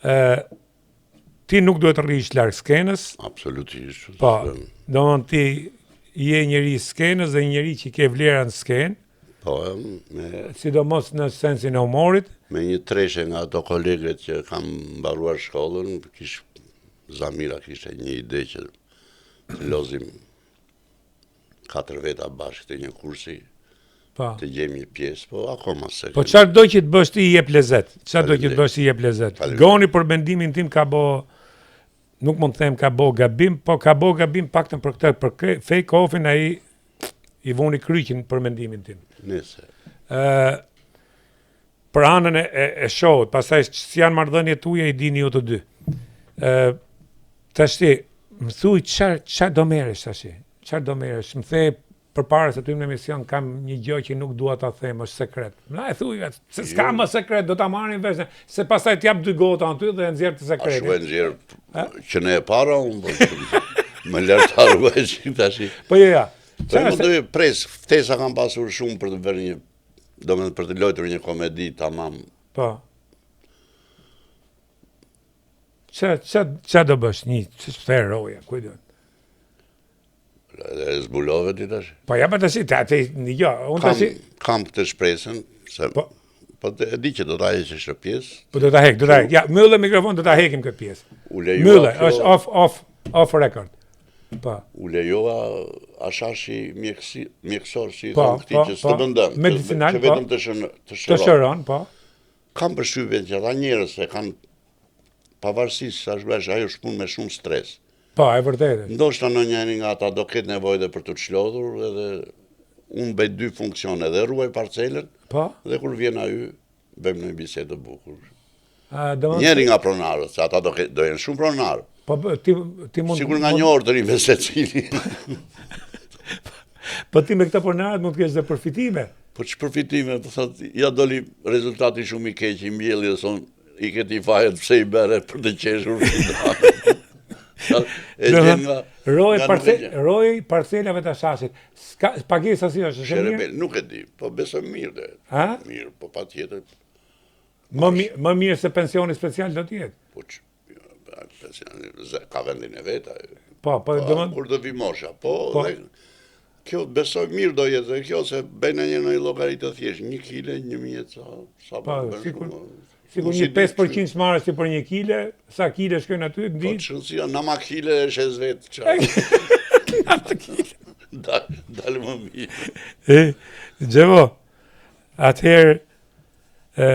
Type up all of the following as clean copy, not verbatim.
Ë ti nuk duhet të rrish larg skenës. Absolutisht. Po. Domthon ti je njeri i skenës dhe njeri që ke vlera në skenë. Po, me sidomos në sensin e humorit. Me një treshe nga ato kolegët që kam mbaruar shkollën, kish Zamira kishte një ide që të lozim katër veta bashkë te një kursi. Po. Të gjejmë një pjesë, po akoma s'e. Po çfarë do që të bësh ti i jep lezet? Çfarë do që të bësh ti i jep lezet? Goni për mendimin tim ka bo nuk mund të them ka bo gabim, po ka bo gabim paktën për këtë, për kë, fake off-in ai i vuni kryqin për mendimin tim. Nëse. Ë për anën e, e, e show-ut, pastaj si janë marrëdhëniet tuaja i dini ju të dy. Ë tashti më thuaj çfarë çfarë do merresh tash? Çfarë do merresh? Më the përpara se të hyjmë në emision kam një gjë që nuk dua ta them, është sekret. Na e thuaj vetë, se s'ka jo. më sekret, do ta marrim vesh, se pastaj të jap dy gota aty dhe e nxjerr të sekretin. Ashtu e nxjerr që në e para unë po. Më lër ta ruaj tash. Po jo, ja. Po më do pres, ftesa kam pasur shumë për të bërë një Domethënë për të lojtur një komedi tamam. Po. Ça, ça, ça do bësh një, që s'e roja, ku do? E zbulove ti tash? Po ja, po tash, ta ti, një jo, unë tash kam këtë shpresën se po po e di që do ta heqësh këtë pjesë. Po do ta hek, do ta hek. Ja, mbylle mikrofon, do ta hekim këtë pjesë. U lejua. Mbylle, është off off off record. Po. U lejova hashashi mjekësi, mjekësor si i po, thonë këtij po, që s'të po, bën dëm, medicinal, që vetëm të shën, të shëron. Të shëron, po. Kam përshtypjen që ata njerëz se kanë pavarësisht sa është bësh, ajo është punë me shumë stres. Po, e vërtetë. Ndoshta ndonjëri nga ata do ketë nevojë dhe për t'u çlodhur edhe unë bëj dy funksione dhe ruaj parcelën. Po. Dhe kur vjen ai Bëjmë një bisedë të bukur. Njëri nga pronarët, se ata do, do jenë shumë pronarë. Po, ti, ti mund... Sikur nga një orë të rive secili. Po ti me këta pronarët mund të kesh dhe përfitime. Po që përfitime, po thot, ja doli rezultati shumë i keq i mbjelljes, son, i ke ti fajet pse i bere për të qeshur. e gjen nga... Roje, parce, roje parcelave të hashashit, Ska, pagesa si është, është mirë? Nuk e di, po besoj mirë dhe. Ha? Mirë, po patjetër. Më, mi, më mirë se pensioni special do të jetë? Po që, pensioni, ka vendin e vet. Po, po, po do Kur do vi mosha, po, po. Dhe, kjo besoj mirë do jetë dhe kjo se bëjnë një në llogari të thjeshtë, një kile, një mijë sa, sa po, po, sikur, sikur një 5% s'marrësh ti për një kile, sa kile shkojnë aty, në ditë? Po, ç'rëndësi, na ma kile e shes vetë, qa. Na ma kile. Dalë më mirë. E, Xhevo, atëherë, e,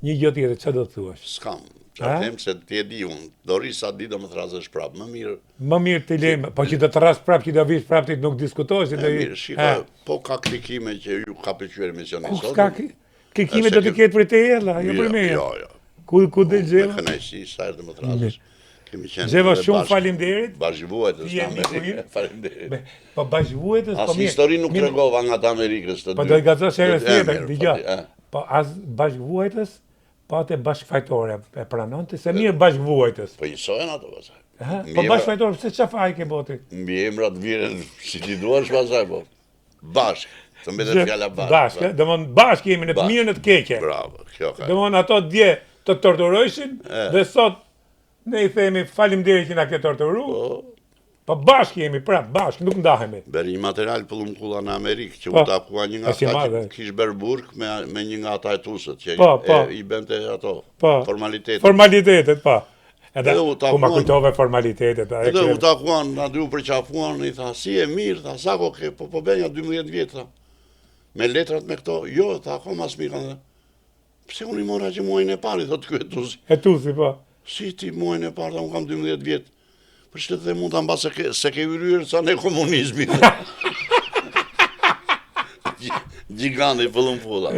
një gjë tjetër, ça do të thuash? S'kam, ça them se ti e di unë, do rri sa ditë do më thërrasësh prapë, më mirë. Më mirë të lejmë, po që do të thërras prapë, që do vish prapë, ti nuk diskutohesh. E mirë, shiko, po ka klikime që ju ka pëlqyer emisioni sot. Ku s'ka Klikime do të ketë për te ella, jo për me. Jo, jo. Ku ku del Xheva? Me kënaqësi sa herë të më thërrasësh. Kemi qenë. Xheva shumë faleminderit. Bashkëvuajtës në Amerikë. Faleminderit. Po bashkëvuajtës, po mirë. As histori nuk tregova nga të Amerikës të dy. Po do i gazosh herë tjetër, dëgjo. Po as bashkëvuajtës, po atë bashkëfajtore e pranon ti se mirë bashkëvuajtës. Po njësoj ato pastaj. Po bashkëfajtore, pse çfarë faj ke bo ti? Mbiemrat viren si ti duash pastaj po. Bashkë, të mbetet fjala bashkë. Bashkë, domthon bashkë jemi në të mirë në të keqe. Bravo, kjo ka. Domthon ato dje të torturojshin dhe sot ne i themi faleminderit që na ke torturu. Po. Po bashkë jemi prap, bashkë, nuk ndahemi. Bëri një material Pëllumb Kulla në Amerikë që u po. takua një nga ata që kish bërë burg me me një nga ata hetuesit që po, po. i bënte ato po. formalitetet. Formalitetet, po. Edhe u takuan. Ku ma kujtove formalitetet. Edhe u takuan, na dy u përqafuan, i tha, si e mirë, tha, sa kohë ke, po po bëj nja 12 vjet, tha. Me letrat me këto, jo, tha, akoma s'mi kanë. Pse unë i mora që muajin e parë, i thotë ky hetusi. Hetusi, po. Si ti muajin e parë, tha, unë kam 12 vjet. Për që të them mund ta mbase ke, se ke urryer sa ne komunizmi. Gjigandi Pëllumb Kulla.